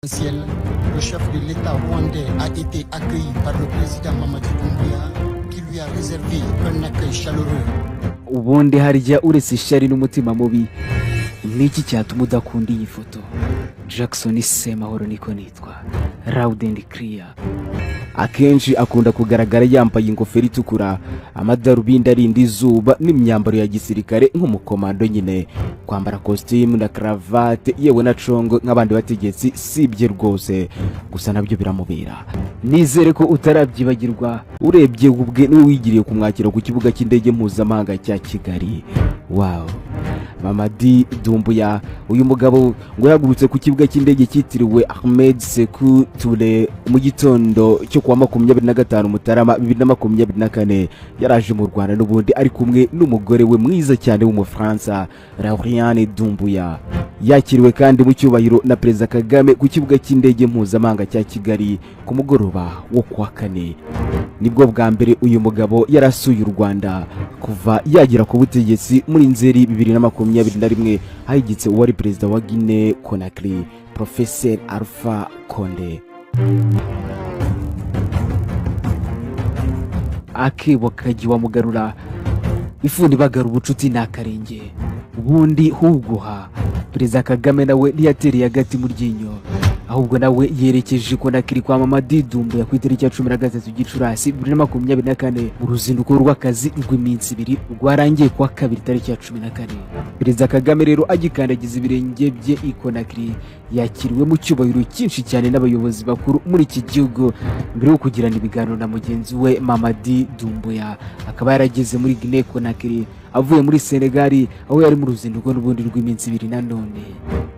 Le chef de l'État rwandais a été accueilli par le président Mamadi Doumbouya, qui lui a réservé un accueil chaleureux. Ubundi harya, uretse ishyari n'umutima mubi, niki cyatuma udakunda iyi foto? Jackson Semahoro niko nitwa, loud and clear. Akenshi akunda kugaragara yambaye ingofero itukura, amadarubindi arinda izuba n'imyambaro ya gisirikare nk'umukomando nyine. Kwambara kositimu na karavate, yewe na congo nk'abandi bategetsi, si ibye rwose, gusa nabyo biramubera. Nizere ko utarabyibagirwa. Urebye ubwe niwe wigiriye kumwakira ku kibuga cy'indege mpuzamahanga cya Kigali. Wow! Mamadi Doumbouya, uyu mugabo ngo yahagurutse ku kibuga cy'indege cyitiriwe Ahmed Sekou Toure mu gitondo cyo kuwa 25 Mutarama 2024. Yaraje mu Rwanda n'ubundi ari kumwe n'umugore we mwiza cyane w'Umufaransa, Lauriane Doumbouya. Yakiriwe kandi mu cyubahiro na Perezida Kagame ku kibuga cy'indege mpuzamahanga cya Kigali ku mugoroba wo kuwa kane. Nibwo bwa mbere uyu mugabo yarasuye u Rwanda kuva yagera ku butegetsi muri Nzeri 2021, ahigitse uwari perezida wa Guinea Conakry, Professeur Alpha Conde. Akebo kajya mugarura, ifuni bagara ubucuti ni akarenge. Ubundi huguha Perezida Kagame nawe ntiyatereye agati mu ryinyo, ahubwo nawe yerekeje Conakry kwa Mamadi Doumbouya ku itariki ya 13 Gicurasi 2024, mu ruzinduko rw'akazi rw'iminsi 2 rwarangiye kuwa kabiri tariki ya 14. Perezida Kagame rero agikandagiza ibirenge bye i Conakry, yakiriwe mu cyubahiro cyinshi cyane n'abayobozi bakuru muri iki gihugu mbere yo kugirana ibiganiro na mugenzi we Mamadi Doumbouya. Akaba yarageze muri Guinea Conakry avuye muri Senegal, aho yari mu ruzinduko n'ubundi rw'iminsi 2. Nanone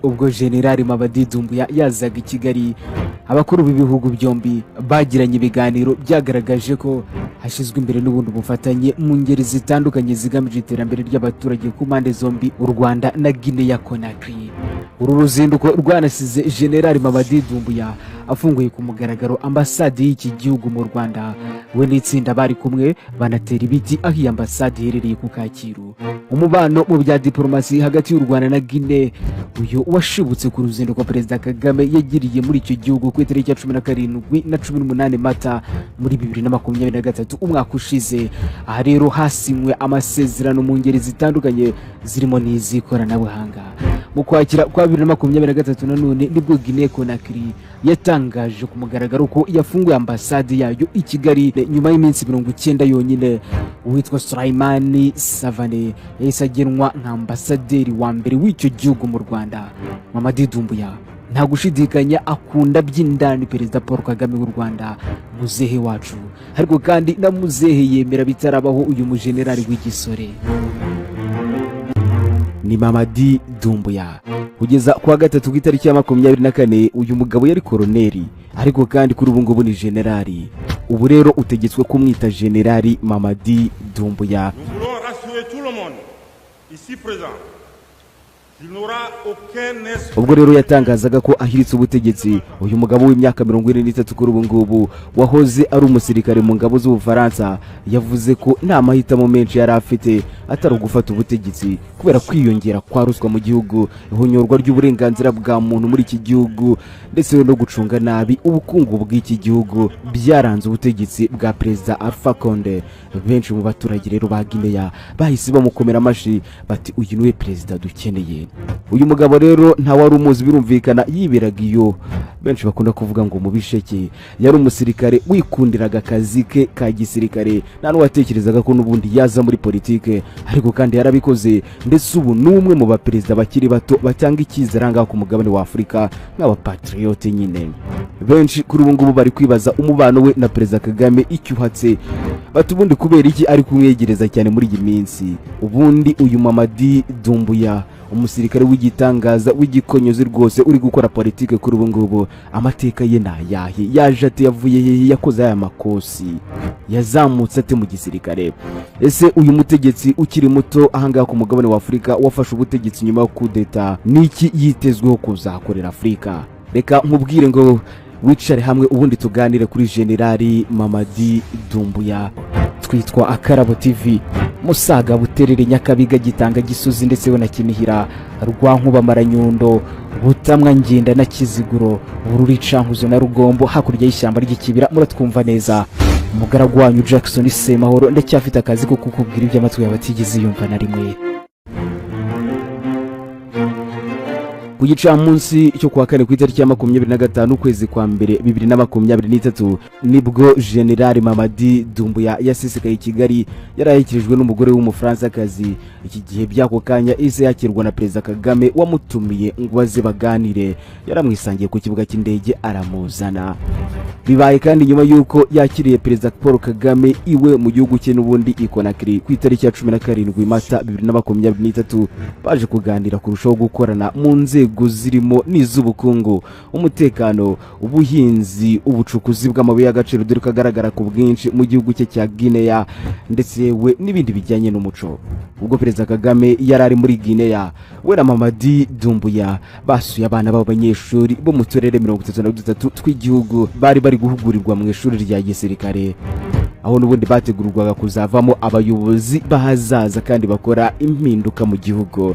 ubwo General Mamadi Doumbouya yazaga i Kigali, abakuru b'ibihugu byombi bagiranye ibiganiro byagaragaje ko hashyizwe imbere n'ubundi bufatanye mu ngeri zitandukanye zigamije iterambere ry'abaturage ku mpande zombi, u Rwanda na Guinea Conakry. Uru ruzinduko rwanasize General Mamadi Doumbouya afunguye ku mugaragaro ambasade y'iki gihugu mu Rwanda. We n'itsinda bari kumwe banatera ibiti aho iyi ambasade iherereye ku Kacyiru. Umubano mu bya diplomasi hagati y'u Rwanda na Guinea uyu washibutse ku ruzinduko Perezida Kagame yagiriye muri icyo gihugu ku itariki ya 17 na 18 Mata muri 2023, umwaka ushize. Aha rero hasinywe amasezerano mu ngeri zitandukanye zirimo n'iz'ikoranabuhanga. Mu kwakira kwa 2023 nanone nibwo Guinea Conakry yatangaje ku mugaragaro ko yafunguye ambasade yayo i Kigali nyuma y'iminsi 90 yonyine. Uwitwa Sulaimani Savane yahise agenwa nka ambasaderi wa mbere w'icyo gihugu mu Rwanda. Mamadi Doumbouya nta gushidikanya akunda by'indani Perezida Paul Kagame w'u Rwanda, muzehe wacu, ariko kandi na muzehe yemera bitarabaho uyu mujenerali w'igisore. Ni Mamadi Doumbouya. Kugeza kuwa gatatu ku itariki ya 24, uyu mugabo yari koroneri, ariko kandi kuri ubu ngubu ni generali. Ubu rero utegetswe kumwita Generali Mamadi Doumbouya. Nous voulons rassurer tout le monde ici présent qu'il n'aura aucun esprit Ubwo rero yatangazaga ko ahiritse ubutegetsi, uyu mugabo w'imyaka 43 kuri ubu ngubu, wahoze ari umusirikare mu ngabo z'Ubufaransa, yavuze ko nta mahitamo menshi yari afite atari ugufata ubutegetsi kubera kwiyongera kwa ruswa mu gihugu, ihonyorwa ry'uburenganzira bwa muntu muri iki gihugu, ndetse no gucunga nabi ubukungu bw'iki gihugu byaranze ubutegetsi bwa Perezida Alpha Conde. Benshi mu baturage rero ba Guinea bahise bamukomera amashyi bati: "Uyu niwe perezida dukeneye." Uyu mugabo rero nta wari umuzi, birumvikana yiberaga iyo benshi bakunda kuvuga ngo mu bisheke. Yari umusirikare wikundiraga akazi ke ka gisirikare, nta n'uwatekerezaga ko n'ubundi yaza muri politike, ariko kandi yarabikoze. Ndetse ubu ni umwe mu baperezida bakiri bato batanga icyizere aha ngaha ku mugabane wa Afurika nk'abapatriyote nyine. Benshi kuri ubu ngubu bari kwibaza umubano we na Perezida Kagame icyo uhatse, bati: "Ubundi kubera iki ari kumwegereza cyane muri iyi minsi?" Ubundi uyu Mamadi Doumbouya, umusirikare w'igitangaza w'igikonyozi rwose uri gukora politike kuri ubu ngubu, amateka ye ni ayahe? Yaje ate? Yavuye hehe? Yakoze aya makosi? Yazamutse ate mu gisirikare? Ese uyu mutegetsi ukiri muto ahangaha ku mugabane wa Afurika wafashe ubutegetsi nyuma yo kudeta, niki yitezweho kuzakorera Afurika? Reka nkubwire ngo wicare hamwe ubundi tuganire kuri Generali Mamadi Doumbouya. Twitwa Akarabo TV. Musaga, Buterere, Nyakabiga, Gitanga, Gisozi ndetse na Kinihira, Rwankuba, Maranyundo, Butamwa, Ngenda na Kiziguro, Bururi, Cankuzo na Rugombo, hakurya y'ishyamba ry'Ikibira. Muratwumva neza. Umugaragu wanyu Jackson Semahoro ndacyafite akazi ko kukubwira ibyo amatwi yawe atigeze yumva na rimwe. Ku gicamunsi cyo kuwa kane ku itariki ya 25 ukwezi kwa mbere 2023 nibwo General Mamadi Doumbouya yasesekaye i Kigali, yaraherekejwe n'umugore w'Umufaransakazi. Iki gihe by'ako kanya ise yakirwa na Perezida Kagame wamutumiye ngo baze baganire, yaramwisangiye ku kibuga cy'indege aramuzana. Bibaye kandi nyuma y'uko yakiriye Perezida Paul Kagame iwe mu gihugu cye n'ubundi i Conakry ku itariki ya 17 Mata 2023, baje kuganira kurushaho gukorana mu nzego zirimo n'iz'ubukungu, umutekano, ubuhinzi, ubucukuzi bw'amabuye y'agaciro dore ko agaragara ku bwinshi mu gihugu cye cya Guinea, ndetse we n'ibindi bijyanye n'umuco. Ubwo Perezida Kagame yari ari muri Guinea, we na Mamadi Doumbouya basuye abana b'abanyeshuri bo mu turere 33 tw'igihugu bari bari guhugurirwa mu ishuri rya gisirikare, aho n'ubundi bategurwaga kuzavamo abayobozi bahazaza kandi bakora impinduka mu gihugu.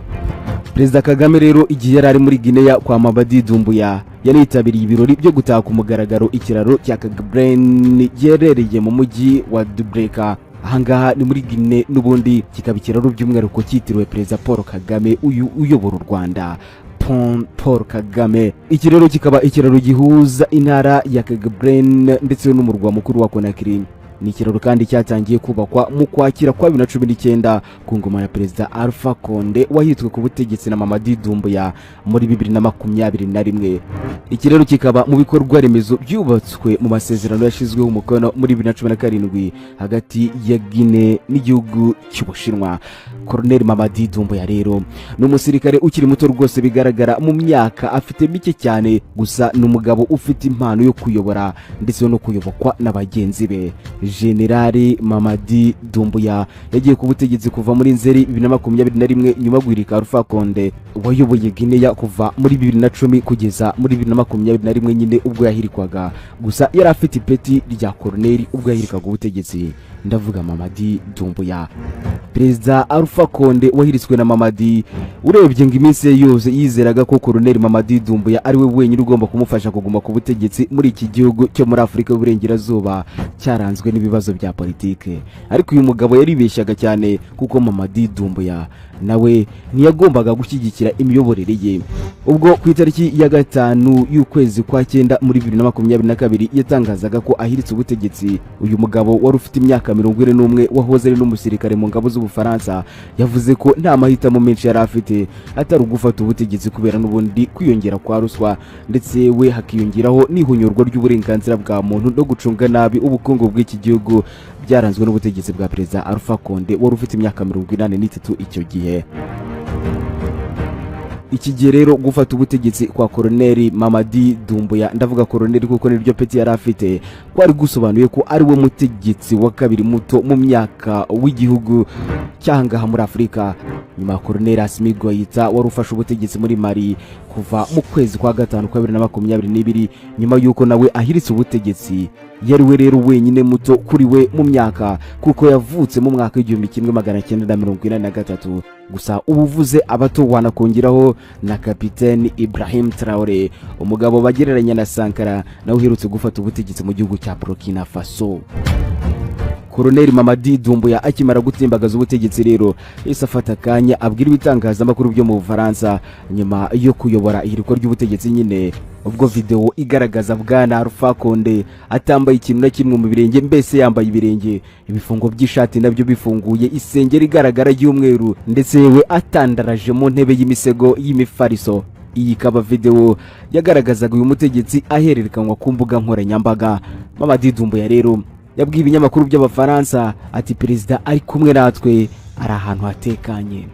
Perezida Kagame rero igihe yari ari muri Guinea kwa Mamadi Doumbouya yanitabiriye ibirori byo gutaha ku mugaragaro ikiraro cya Kagabren giherereye mu mujyi wa Dubreka. Ahangaha ni muri Guinea n'ubundi, kikaba ikiraro by'umwihariko cyitiriwe Perezida Paul Kagame uyu uyobora u Rwanda, Paul Kagame. Iki rero kikaba ikiraro gihuza intara ya Kagabren ndetse n'umurwa mukuru wa Conakry. Ni ikiraro kandi cyatangiye kubakwa mu kwakira kwa 2019 ku ngoma ya Perezida Alpha Condé wahitwe ku butegetsi na Mamadi Doumbouya muri 2021. Iki rero kikaba mu bikorwa remezo byubatswe mu masezerano yashyizweho umukono muri 2017 hagati ya Guinea n'igihugu cy'Ubushinwa. Colonel Mamadi Doumbouya rero ni umusirikare ukiri muto rwose, bigaragara mu myaka afite mike cyane, gusa ni umugabo ufite impano yo kuyobora ndetse no kuyobokwa na bagenzi be. General Mamadi Doumbouya yagiye ku butegetsi kuva muri Nzeri 2021 nyuma guhirika Alpha Condé wayoboye Guinea kuva muri 2010 kugeza muri 2021 nyine ubwo yahirikwaga. Gusa yari afite ipeti rya colonel ubwo yahirikaga ubutegetsi, ndavuga Mamadi Doumbouya. Perezida Alpha Condé wahiritswe na Mamadi, urebye ngo iminsi ye yose yizeraga ko Colonel Mamadi Doumbouya ari we wenyine ugomba kumufasha kuguma ku butegetsi muri iki gihugu cyo muri Afurika y'Uburengerazuba cyaranzwe n'ibibazo bya politike. Ariko uyu mugabo yaribeshyaga cyane, kuko Mamadi Doumbouya nawe ntiyagombaga gushyigikira imiyoborere ye. Ubwo ku itariki ya 5 y'ukwezi kwa 9 muri 2022 yatangazaga ko ahiritse ubutegetsi, uyu mugabo wari ufite imyaka 41 wahoze ari n'umusirikare mu ngabo z'Ubufaransa yavuze ko nta mahitamo menshi yari afite atari ugufata ubutegetsi kubera n'ubundi kwiyongera kwa ruswa, ndetse we hakiyongeraho n'ihunyurwa ry'uburenganzira bwa muntu no gucunga nabi ubukungu bw'iki gihugu byaranzwe n'ubutegetsi bwa Perezida Alpha Condé wari ufite imyaka 83 icyo gihe. Iki gihe rero gufata ubutegetsi kwa Colonel Mamadi Doumbouya, ndavuga Colonel kuko niryo peti yari afite, kwari gusobanuye ko ari we mutegetsi wa kabiri muto mu myaka w'igihugu cyahangaha muri Afurika, nyuma ya Colonel Assimi Goïta wari ufashe ubutegetsi muri Mali kuva mu kwezi kwa 5 kwa 2022 nyuma y'uko nawe ahiritse ubutegetsi. Yari we rero wenyine muto kuri we mu myaka, kuko yavutse mu mwaka 1983. Gusa ubuvuze abato wanakongeraho na Kapiteni Ibrahim Traoré, umugabo bagereranya na Sankara nawe uherutse gufata ubutegetsi mu gihugu cya Burkina Faso. Colonel Mamadi Doumbouya akimara gutsimbagaza ubutegetsi rero yahise afata akanya abwira ibitangazamakuru byo mu Bufaransa nyuma yo kuyobora ihirikwa ry'ubutegetsi nyine, ubwo video igaragaza Bwana Alpha Condé atambaye ikintu na kimwe mu birenge, mbese yambaye ibirenge, ibifungo by'ishati nabyo bifunguye, isengeri igaragara y'umweru, ndetse yewe atandaraje mu ntebe y'imisego y'imifariso. Iyi ikaba video yagaragazaga uyu mutegetsi ahererekanywa ku mbuga nkoranyambaga. Mamadi Doumbouya rero yabwiye ibinyamakuru by'Abafaransa ati perezida ari kumwe natwe, ari ahantu hatekanye.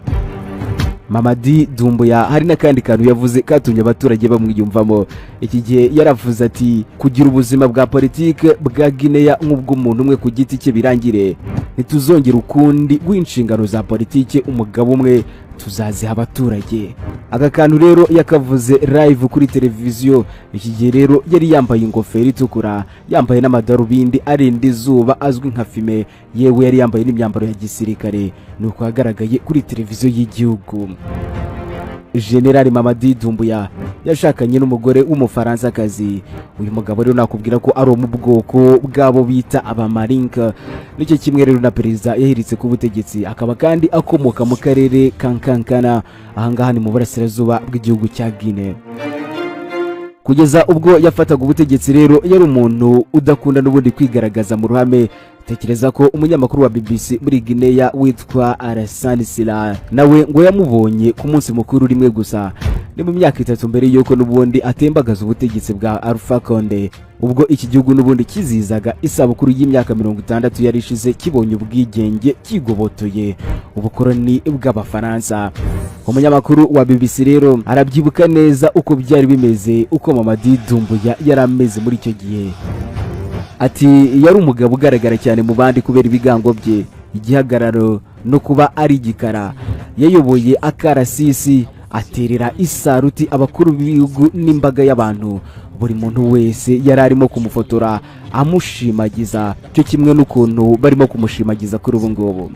Mamadi Doumbouya hari n'akandi kantu yavuze katumye abaturage bamwiyumvamo. Iki gihe yaravuze ati kugira ubuzima bwa politike bwa Guinea nk'ubw'umuntu umwe ku giti cye birangire, ntituzongera ukundi guha inshingano za politike umugabo umwe, Tuzaziha abaturage. Aka kantu rero yakavuze live kuri televiziyo. Iki gihe rero yari yambaye ingofero itukura, yambaye n'amadarubindi arinda izuba azwi nka fumé, yewe yari yambaye n'imyambaro ya gisirikare. Nuko yagaragaye kuri televiziyo y'igihugu. General Mamadi Doumbouya yashakanye n'umugore w'Umufaransakazi. Uyu mugabo rero nakubwira ko ari uwo mu bwoko bw'abo bita Abamarinka, nicyo kimwe rero na perezida yahiritse ku butegetsi, akaba kandi akomoka mu karere ka Nkankana. Ahangaha ni mu burasirazuba bw'igihugu cya Guinea. Kugeza ubwo yafataga ubutegetsi rero, yari umuntu udakunda n'ubundi kwigaragaza mu ruhame. Tekereza ko umunyamakuru wa BBC muri Guinea witwa Alassane Sila nawe ngo yamubonye ku munsi mukuru rimwe gusa. Ni mu myaka 3 mbere y'uko n'ubundi atembagaza ubutegetsi bwa Alpha Conde, ubwo iki gihugu n'ubundi kizizaga isabukuru y'imyaka 60 yari ishize kibonye ubwigenge, kigobotoye ubukoroni bw'Abafaransa. Umunyamakuru wa BBC rero arabyibuka neza uko byari bimeze, uko Mamadi Doumbouya yari ameze muri icyo gihe. Ati: "Yari umugabo ugaragara cyane mu bandi kubera ibigango bye, igihagararo no kuba ari igikara. Yayoboye akarasisi, aterera isaruti abakuru b'ibihugu n'imbaga y'abantu. Buri muntu wese yari arimo kumufotora amushimagiza, cyo kimwe n'ukuntu barimo kumushimagiza kuri ubu ngubu."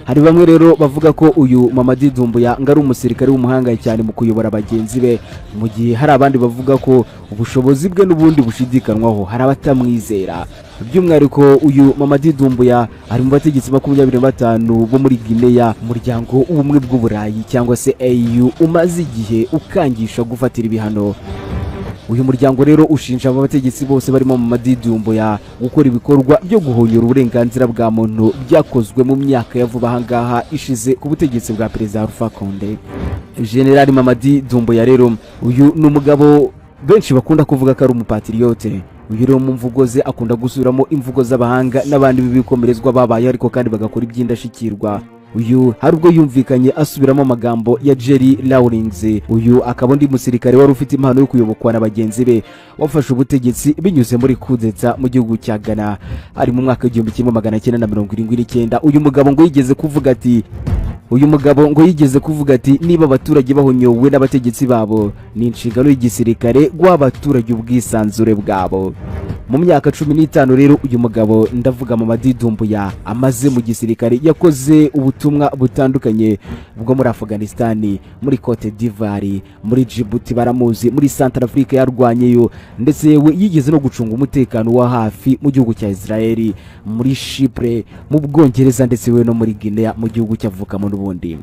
Hari bamwe rero bavuga ko uyu Mamadi Doumbouya ngo ari umusirikare w'umuhanga cyane mu kuyobora bagenzi be, mu gihe hari abandi bavuga ko ubushobozi bwe n'ubundi bushidikanwaho. Hari abatamwizera. By'umwihariko uyu Mamadi Doumbouya ari mu bategetsi 25 bo muri Guinea umuryango w'Ubumwe bw'Uburayi cyangwa se AU umaze igihe ukangisha gufatira ibihano. Uyu muryango rero ushinja aba bategetsi bose barimo Mamadi Doumbouya gukora ibikorwa byo guhonyora uburenganzira bwa muntu byakozwe mu myaka ya vuba ahangaha ishize ku butegetsi bwa Perezida Alpha Condé. General Mamadi Doumbouya rero, uyu ni umugabo benshi bakunda kuvuga ko ari umupatriote. Uyu rero mu mvugo ze akunda gusubiramo imvugo z'abahanga n'abandi b'ibikomerezwa babaye ariko kandi bagakora iby'indashyikirwa. Uyu hari ubwo yumvikanye asubiramo amagambo ya Jerry Rawlings. Uyu akaba undi musirikare wari ufite impano yo kuyobokwa na bagenzi be, wafashe ubutegetsi binyuze muri kudeta mu gihugu cya Ghana, ari mu mwaka w'1979. Uyu mugabo ngo yigeze kuvuga ati: "Niba abaturage bahonyowe n'abategetsi babo, ni inshingano y'igisirikare guha abaturage ubwisanzure bwabo." Mu myaka 15 rero uyu mugabo, ndavuga Mamadi Doumbouya, amaze mu gisirikare, yakoze ubutumwa butandukanye bwo muri Afghanistan, muri Cote d'Ivoire, muri Djibouti baramuzi, muri Centrafrique yarwanyeyo, ndetse yewe yigeze no gucunga umutekano wa hafi mu gihugu cya Israel, muri Chypre, mu Bwongereza, ndetse we no muri Guinea, mu gihugu cyavukamo n'ubundi.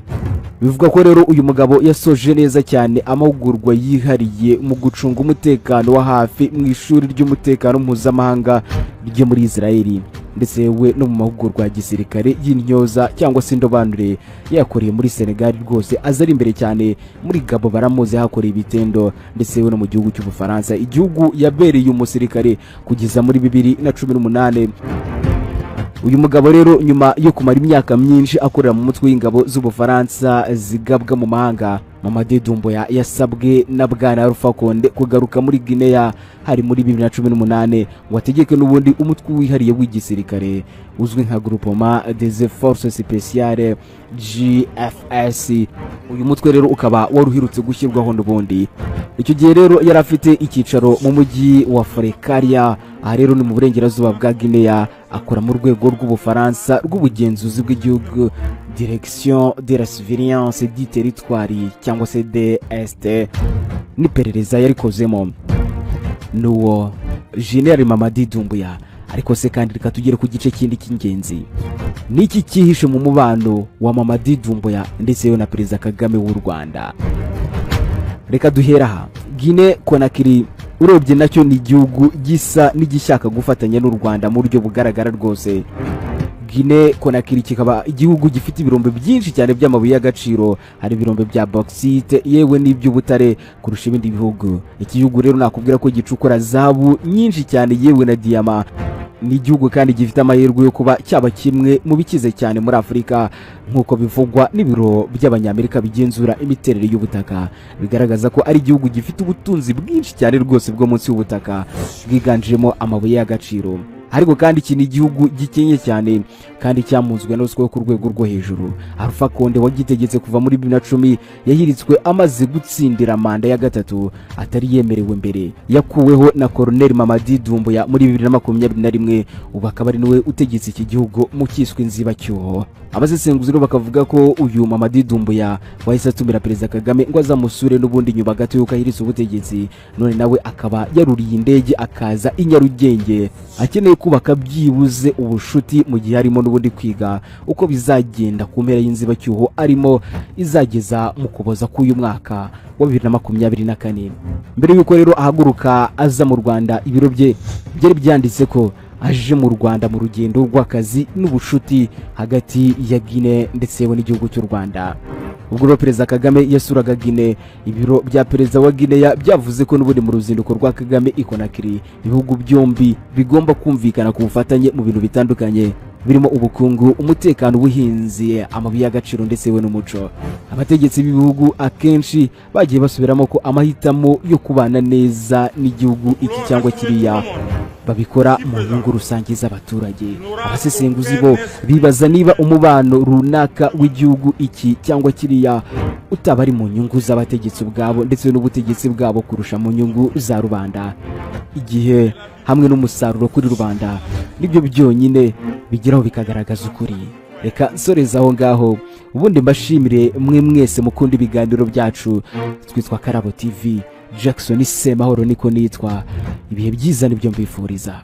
Bivuga ko rero uyu mugabo yasoje neza cyane amahugurwa yihariye mu gucunga umutekano wa hafi mu ishuri ry'umutekano mpuzamahanga ryo muri Israel, ndetse we no mu mahugurwa ya gisirikare y'intyoza cyangwa se indobanure yakoreye muri Senegal. Rwose aza ari imbere cyane. Muri Gabo baramuzi, hakoreye ibitendo, ndetse we no mu gihugu cy'Ubufaransa, igihugu yabereye umusirikare kugeza muri 2018. Uyu mugabo rero, nyuma yo kumara imyaka myinshi akorera mu mutwe w'ingabo z'Ubufaransa zigabwa mu mahanga, Mamadi Doumbouya yasabwe na Bwana Alpha Condé kugaruka muri Guinea, hari muri 2018, ngo ategeke n'ubundi umutwe wihariye w'igisirikare uzwi nka Groupement des Forces Spéciales, GFS. Uyu mutwe rero ukaba wari uherutse gushyirwaho n'ubundi. Icyo gihe rero yari afite icyicaro mu mujyi wa Forecariah. Aha rero ni mu burengerazuba bwa Guinea. Akora mu rwego rw'Ubufaransa rw'ubugenzuzi bw'igihugu, Direction de la Surveillance du Territoire cyangwa se DST, n'iperereza yarikozemo. N'uwo General Mamadi Doumbouya. Ariko se kandi reka tugere ku gice kindi cy'ingenzi: niki cyihishe mu mubano wa Mamadi Doumbouya ndetse yewe na Perezida Kagame w'u Rwanda? Reka duhera aha. Guinea Conakry urebye nacyo ni igihugu gisa n'igishaka gufatanya n'u Rwanda mu buryo bugaragara rwose. Guinea Conakry kikaba igihugu gifite ibirombe byinshi cyane by'amabuye y'agaciro. Hari ibirombe bya bauxite yewe n'iby'ubutare kurusha ibindi bihugu. Iki gihugu rero nakubwira ko gicukura zahabu nyinshi cyane yewe na diyama. Ni igihugu kandi gifite amahirwe yo kuba cyaba kimwe mu bikize cyane muri Afurika, nk'uko bivugwa n'ibiro by'Abanyamerika bigenzura imiterere y'ubutaka, bigaragaza ko ari igihugu gifite ubutunzi bwinshi cyane rwose bwo munsi y'ubutaka bwiganjemo amabuye y'agaciro. Ariko kandi iki ni igihugu gikenye cyane kandi cyamunzwe na ruswa yo ku rwego rwo hejuru. Alpha Condé wagitegetse kuva muri 2010 yahiritswe amaze gutsindira manda ya gatatu atari yemerewe mbere, yakuweho na Colonel Mamadi Doumbouya muri 2021, ubu akaba ari niwe utegetse iki gihugu mu kiswe inzibacyuho. Abasesenguzi rero bakavuga ko uyu Mamadi Doumbouya wahise atumira Perezida Kagame ngo azamusure n'ubundi nyuma gato y'uko ahiritse ubutegetsi, none nawe akaba yaruriye indege akaza i Nyarugenge akeneye kubaka byibuze ubushuti mu gihe harimo n'ubundi kwiga uko bizagenda ku mpera y'inzibacyuho arimo izageza mu Kuboza k'uyu mwaka wa 2024. Mbere y'uko rero ahaguruka aza mu Rwanda, ibiro bye byari byanditse ko aje mu Rwanda mu rugendo rw'akazi n'ubushuti hagati ya Guinea ndetse n'igihugu cy'u Rwanda. Ubwo rero Perezida Kagame yasuraga Guinea, ibiro bya perezida wa Guinea byavuze ko n'ubundi mu ruzinduko rwa Kagame i Conakry ibihugu byombi bigomba kumvikana ku bufatanye mu bintu bitandukanye birimo ubukungu, umutekano, ubuhinzi, amabuye y'agaciro ndetse we n'umuco. Abategetsi b'ibihugu akenshi bagiye basubiramo ko amahitamo yo kubana neza n'igihugu iki cyangwa kiriya babikora mu nyungu rusange z'abaturage. Abasesenguzi bo bibaza niba umubano runaka w'igihugu iki cyangwa kiriya utaba ari mu nyungu z'abategetsi ubwabo ndetse n'ubutegetsi bwabo kurusha mu nyungu za rubanda. Igihe hamwe n'umusaruro kuri rubanda nibyo byonyine bigeraho bikagaragaza ukuri. Reka nsoreze aho ngaho, ubundi mbashimire mwe mwese mukunda ibiganiro byacu. Twitwa Karabo TV, Jackson Semahoro niko nitwa. Ibihe byiza nibyo mbifuriza.